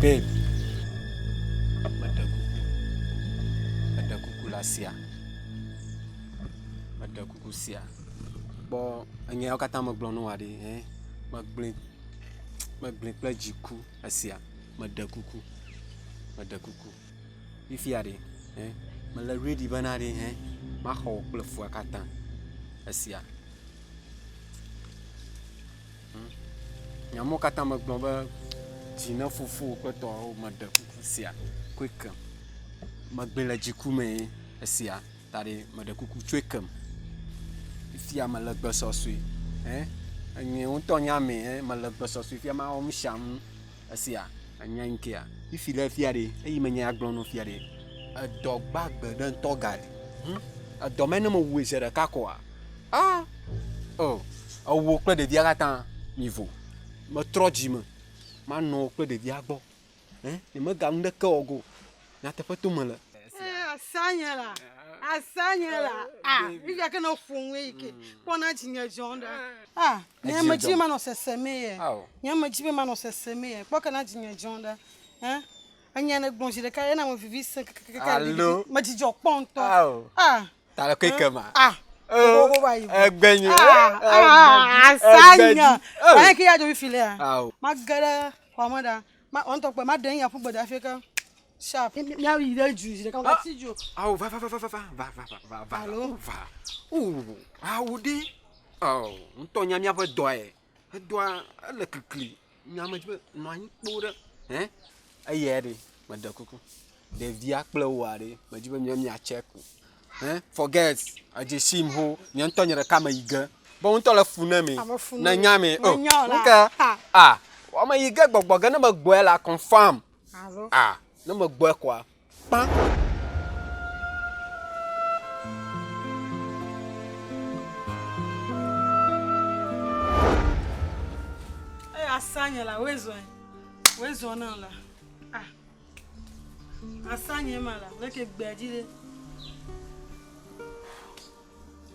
Babe, meɖe kuku, meɖe kuku le asia, meɖe kuku sia. Kpɔ enya yawo katã megblɔ na wòa ɖe, eh, megblɔe, megblɔe kple dziku esia, meɖe kuku, meɖe kuku. Fifia ɖe, eh, mele ready bena ɖe, eh, maxɔ wò kple fua katã esia. Hmm. Nya mawo katã megblɔ be dzi ne fofowò kple tɔwò meɖe kuku sia koe kem. Megbe le dziku me esia ta ɖe meɖe kuku tsoe kem. Fifia mele gbesɔsɔe. Eh? Enye ŋutɔ nye ame eh? Mele gbesɔsɔe fia mawɔ nu sia nu esia. Enya yi kea. Fifi le fia ɖe, eyi menye ya gblɔ no fia ɖe. Edɔ gbagbe ɖe ŋutɔ gali. Hm? Edɔ me ne mewɔe zi ɖeka koa? Ah! Oh, ewò kple ɖevia katã mivo. Metrɔ dzi me. Manɔ wò kple ɖevia gbɔ. Eh, nyemega nu ɖeke wɔ go. Nyateƒe to mele. Eh, asanye la. Asanye la. Ah, fifia ke ne ƒo ŋue yi ke. Kpɔ na dzinye dzɔm ɖa. Ah, nye medzi be manɔ sese me ye. Nye medzi be manɔ sese me ye. Kpɔ ke na dzinye dzɔm ɖa. Eh, enya ne gblɔ zi ɖeka ye na me vivi se kekekeke. Alo. Me dzidzɔ kpɔ ŋutɔ. Ah. Ta le keke ma. Ah. Oh, egbenyi. Ah, ah, asanya. Ayi ke ya dzo fifi lea. Ma ge ɖe xɔa me ɖa. Ma ŋutɔ kpɔe, ma ɖe nya ƒu gbe da fi ke. Sharp. Mia yi ɖe dzu zi ɖeka ma ti dzo. Awo va va va va va va va va va va. Alo. Va. O, awo ɖe. Oh, ŋutɔ nya miaƒe dɔe. Edɔa ele klikli. Nya me dzi be nɔ anyi kpo ɖe. Hein? Eyae ɖe, meɖe kuku. Ɖevia kple wòa ɖe, medzi be mia miatse ku. Hein? Forget, edze sim ho, nye ŋutɔ nye ɖeka meyi ge. Be wo ŋutɔ le fu ne mi. Ne nya mi. Oh, nuka? Ah, wɔ meyi ge gbɔgbɔ ge ne megbɔe la confirm. Ah, ne megbɔe koa, kpã. Eye asanye la, woe zɔe. Woe zɔ na la. Ah. Asanye ma la, leke gbea dzi ɖe.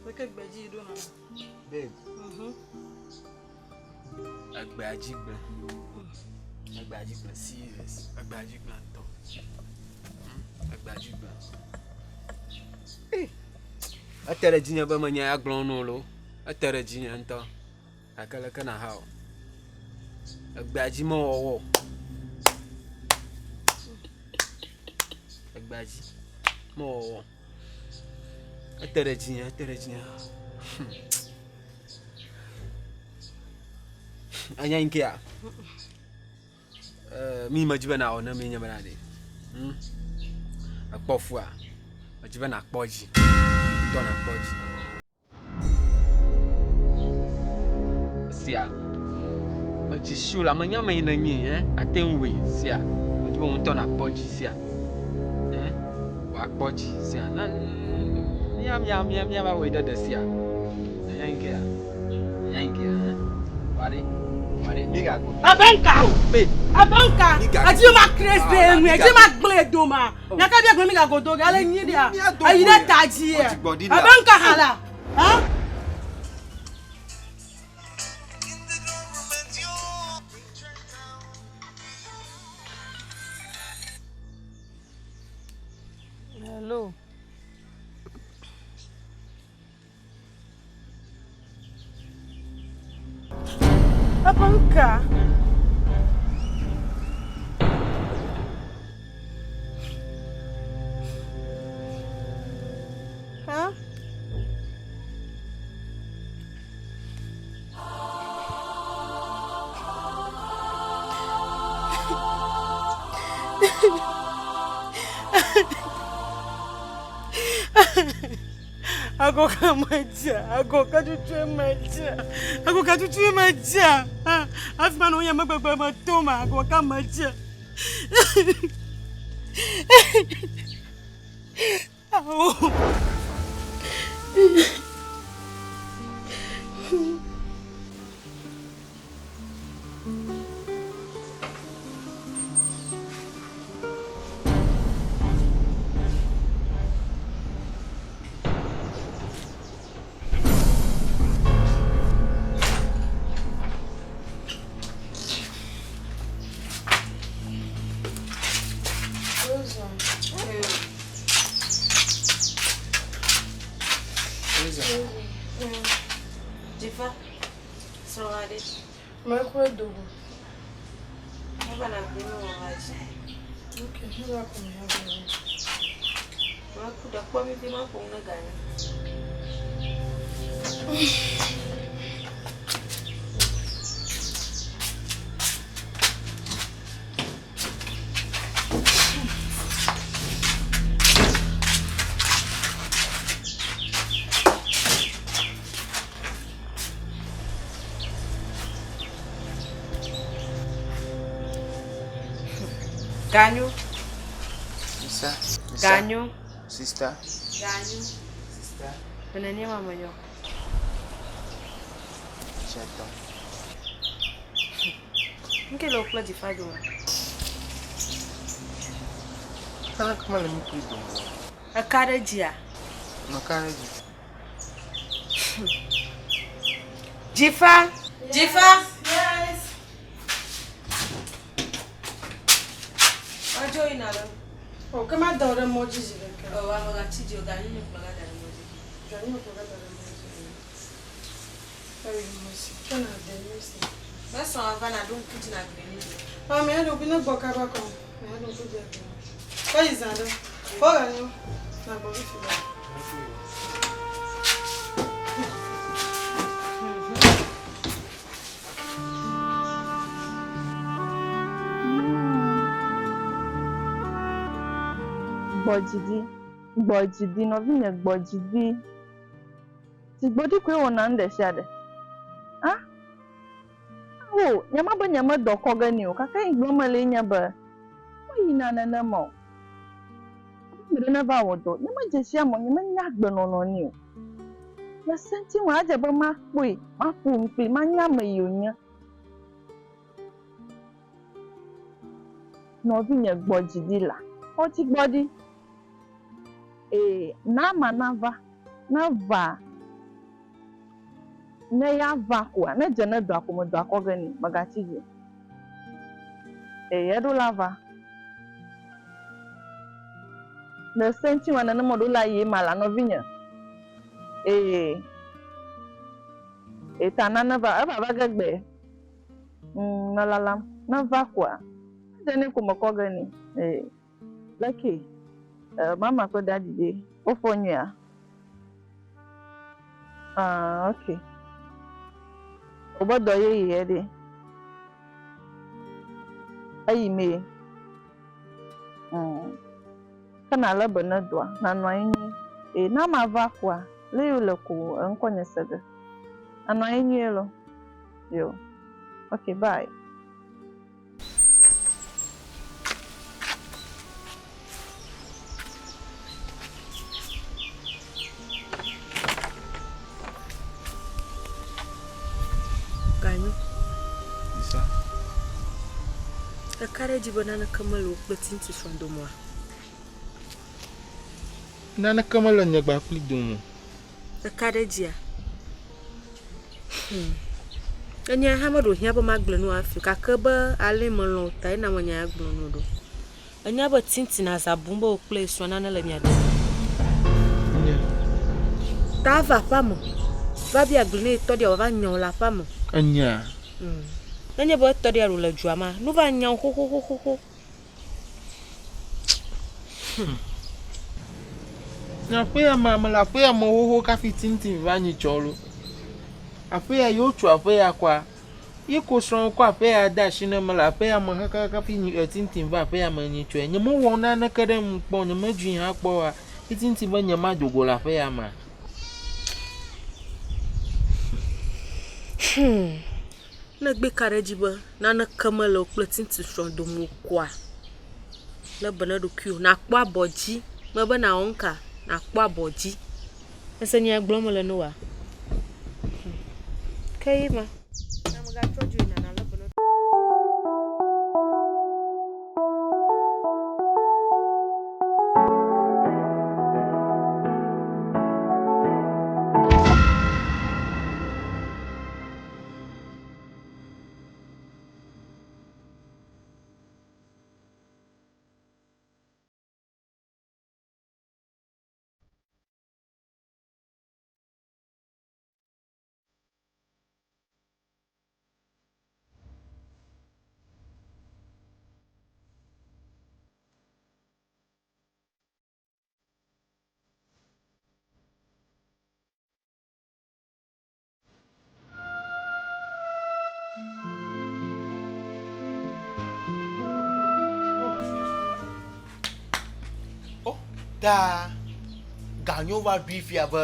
Leke gbea dzi ɖo na la. Babe. Mhm. Egbea dzi gblẽ. Egbea dzi gblẽ serious. Egbea dzi gblẽ ŋutɔ. Hmm, egbea dzi gblẽ. Ete ɖe dzinye be menya ya gblɔ no lo. Ete ɖe dzinye ŋutɔ. Gake leke naha o. Egbea dzi mewɔwɔ o. Egbea dzi mewɔwɔ. Ete ɖe dzinye, ete ɖe dzinye. Hmm. Anya yi kea? Mi medzi be nawɔ ne mi nye bena ɖe. Hmm? Ekpɔ fua. Medzi be nakpɔ dzi. Ŋutɔ nakpɔ dzi. Sia. Medzi si la menya me yi ne nyi eh ate ŋu wui sia. Medzi be ŋutɔ nakpɔ dzi sia. Eh? Wòakpɔ dzi sia. Na mía mía mía mía va wɔe ɖe ɖe sia. Anya yi kea? Anya yi kea? Wari, wari, mi ga go. Abanka. Abanka. Edi ma krese nu, edi ma gble do ma. Nyaka bia gble mi ga go do ga le nyi dia. Ayi ɖe ta dzi ye. Abanka hala. Ha? Hello. Eƒe ŋkea. Hã? Agɔka medze, agɔka tutue medze, agɔka tutue medze. Hafi manɔ nye megbegbe me tom, agɔka medze. Awo. Dzifa, srɔ̃a ɖe. Mekɔe do go. Eva na gbe nu wɔ va dzi. Ok, ne va ko me ava. Meku ɖe kpɔ vivi ma ƒom ne ganye. Ganyo. Sister. Ganyo. Sister. Ganyo. Sister. Nene mama nyo. J'attends. Nke le kple dzifa dome? Naneke mele mí kpli dome o. Eka ɖe dzia? Meka ɖe edzi. Dzifa! Dzifa! Yes. Madzo yina ɖe. O, ke ma da wo ɖe mɔ dzi zi ɖeka. O, ame gatsi dzi o, ganyi nye kplɔ gada ɖe mɔ dzi. Ganyi kplɔ gada ɖe mɔ dzi. Eyi mo si, ke na de mi si. Ne srɔ̃a va na ɖo ŋku dzi na gbe nɛ. Ah, me ɖo ne gbɔ kaba kɔ. Me ɖo ŋku dzi agbe. Ke yi zã ɖe. Fɔ ganyi. Na gbɔ fifi ba. Gbɔ dzi ɖi, gbɔ dzi ɖi, nɔvinye gbɔ dzi ɖi. Dzigbɔɖi koe wɔna nu ɖe sia ɖe. A? Ao, nyemebe nyemedɔ kɔ ge nɛ o, gake yi gblɔm mele ye nye be, meyina nenema o. Ame ɖe neva wɔ dɔ, nyemedze si ame o, nyemenya agbenɔnɔ nɛ o. Le senti me, edze be makpɔe, maƒo nu kpli, manya ame yi wònye. Nɔvinye gbɔ dzi ɖi la, xɔ dzigbɔɖi. Ee, na ama nava, neva. Ne ya va koa, ne dze ne dɔa ko me dɔa kɔ ge nɛ, megatsi dzi o. Ee, eɖo la va. Le se ŋuti me nenema ɖo la yi ma la nɔvinye. Ee, ee ta nane va, eva va ge gbe. Mm, melalam. Ne va koa, edze nɛ ko mekɔ ge nɛ. Ee, leke, e, mama kple daddy ɖe, wofɔ nyuia? Ah, ok. Wobe dɔ yeye ɖe. Eyi mee. Mm. Ke nalé be ne dɔa, nanɔ anyi nyuie. Ee, ne ama va koa, le yi wole ko eŋkɔnye se ge. Nanɔ anyi nyuie lo. Yo. Ok, bye. Ganyo. Lisa. Eka ɖe edzi be naneke mele wò kple Tinti srɔ̃ dome oa? Naneke mele nye gba kpli dome o. Eka ɖe edzia? Hmm. Enye hã meɖo hiã be magblɔe nu hafi o gake be ale melɔ̃ wò ta ye na menya ya gblɔ nu ɖo. Enya be Tinti naza bum be wò kple ye srɔ̃ nane le mia dome. Nye. Ta va aƒea me. Va bia gli ne ye tɔ ɖia wòava nya wò le aƒea me. Enyea? Hmm. Nenye be etɔ ɖia ɖo le dua ma, nu va nya wò xoxoxoxo. Nye aƒea me, mele aƒea me xoxo kafi Tintin va nyi tsɔ lo. Aƒea yi wotso aƒea kɔa, ye ko srɔ̃ kɔ aƒea de asi ne mele aƒea me xaxa kafi nyi Tintin va aƒea me nyi tsɔe. Nye mewɔ naneke ɖe ŋu kpɔ, nye medzui hã kpɔ oa. Ye Tintin be nye mado go le aƒea mea. Hmm. Ne gbe ka ɖe edzi be naneke mele wò kple Tintin srɔ̃ dome o koa, lé be ne ɖokuiwò nàkpɔ abɔ dzi. Mebe nàwɔ nuka? Nàkpɔ abɔ dzi. Ese nya gblɔm mele na wòa? Hmm. Ke ye ma. Na megatrɔ dzo yina nalé be ne. Ta ganyo va ɖui fia be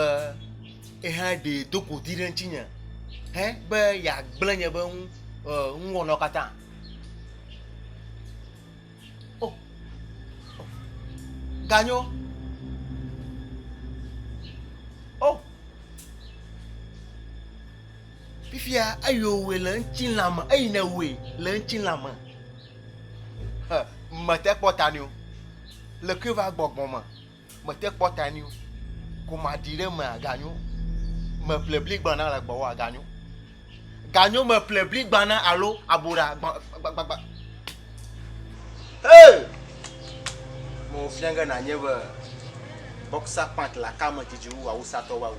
ehã ɖe do godi ɖe ŋutinye he be yeagblẽ nye be ŋu nuwɔnawo katã. Oh, oh. Ganyo. Oh. Fifia eyi wòe le ŋutilã me, eyi ne wòe le ŋutilã me. He, mete kpɔ ta nɛ o. Le koe va gbɔgbɔ me, mete kpɔ ta nɛ o. Ko maɖi ɖe mea, ganyo. Meƒle bli gbana le gbɔwòa, ganyo. Ganyo meƒle bli gbana alo aboɖa gba gba gba gba. Hey! Mewɔ fia ge nànye be boxer pant le akame didi wu awusatɔwo ƒe awu.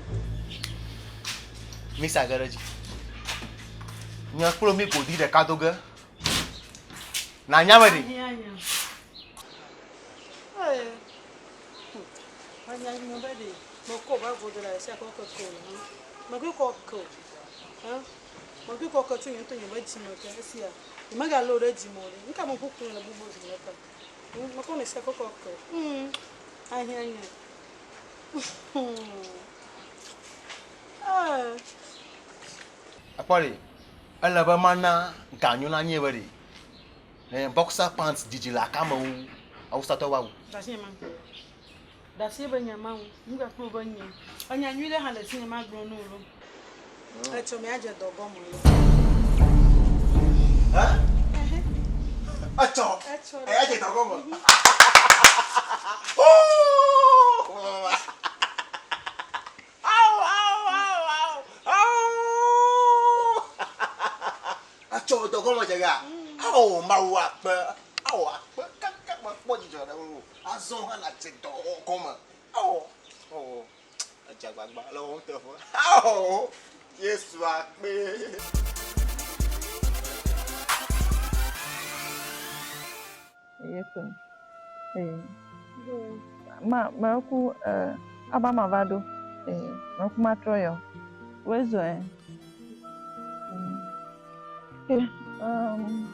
Misa ge ɖe edzi. Nye kple wò mí godi ɖeka do ge. Nànya be ɖe. Ekpɔ ɖe, ele be mana ganyo nanye be ɖe. Ne boxer pants didi le akame wu awusatɔ ƒe awu. Ɖe asi be nya ma ŋu, nu ka kple be nya. Enya nyui ɖe hã le si nye magblɔ na wò loo. Etsɔ me adze dɔ gɔme loo. Hã? Etsɔ. Etsɔ. Eya dze dɔ gɔme. Etsɔ dɔ gɔme dze gea? Ao Mawu akpe. Ao akpe kaka mekpɔ dzidzɔ ɖe ŋuwò. Azɔ hã nàdze dɔ gɔme. Ao ao edze agbagba le wò teƒe. Ao Yesu akpe. Eye kpe. Ee. Ma meku eh aba ma va ɖo. Ee meku matrɔ yɔ. Woe zɔe. Mm. Okay. Um.